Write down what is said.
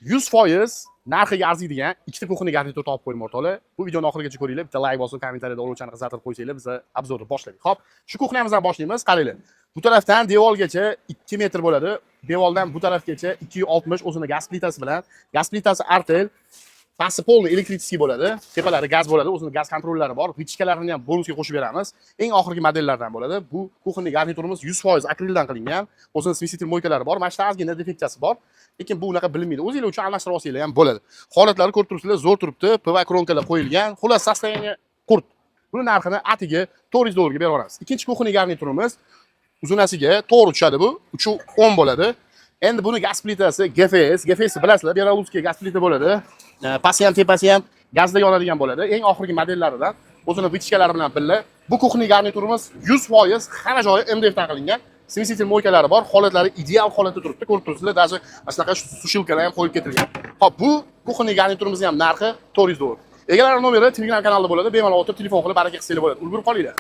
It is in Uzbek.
100% narxiga arziydigan ikkita кухонный garnitur topib qo'ydim, o'rtoqlar. Bu videoni oxirigacha ko'ringlar, bitta layk bosib, kommentariyada olovchani qizartirib qo'ysanglar, biz обзор ni boshladik. Xo'p, shu кухня mizdan boshlaymiz. Qaranglar. Bu tarafdan devorgacha 2 metr bo'ladi. Devordan bu tarafgacha 260, o'zini gaz plitasi bilan. Gaz plitasi Artel. Pasti полный электрический bo'ladi. Tepalari gaz bo'ladi, o'zini gaz kontrollari bor. Вытяжка larini ham bonusga qo'shib beramiz. Eng oxirgi modellardan bo'ladi. Bu кухонный garniturimiz 100% akrildan qilingan. O'zini смеситель мойка lari bor. Mana shu ozgina defeksiyasi bor. Lekin bu unaqa bilinmaydi. O'zinglar uchun almashtirib olsanglar ham bo'ladi. Holatlari ko'rib turibsizlar, zo'r turibdi. PVA кромка lar qo'yilgan. Xullas, состояние qurt. Buni narxini atiga 400 dollarga berib yuboramiz. Ikkinchi кухонный garniturimiz uzunasiga to'g'ri tushadi bu. 310 bo'ladi. Endi buni gaz plitasi GFS, GFS bilasizlar, белорусский gaz plita bo'ladi. Pasti ham, tepasi ham gazda yonadigan bo'ladi. Eng oxirgi modellaridan, o'zini вытяжка lari bilan birga. Bu кухонный garniturimiz 100% hamma joyi MDF dan qilingan. Смеситель мойка lari bor, holatlari ideal holatda turibdi. Ko'rib turibsizlar, даже mana shunaqa сушилка lar ham qo'yib ketilgan. Xo'p, bu кухонный garniturimizning ham narxi 400 dollar. Egalari nomeri Telegram kanalida bo'ladi. Bemalol o'tirib telefon qilib baraka qilsanglar bo'ladi. Ulgurib qolinglar.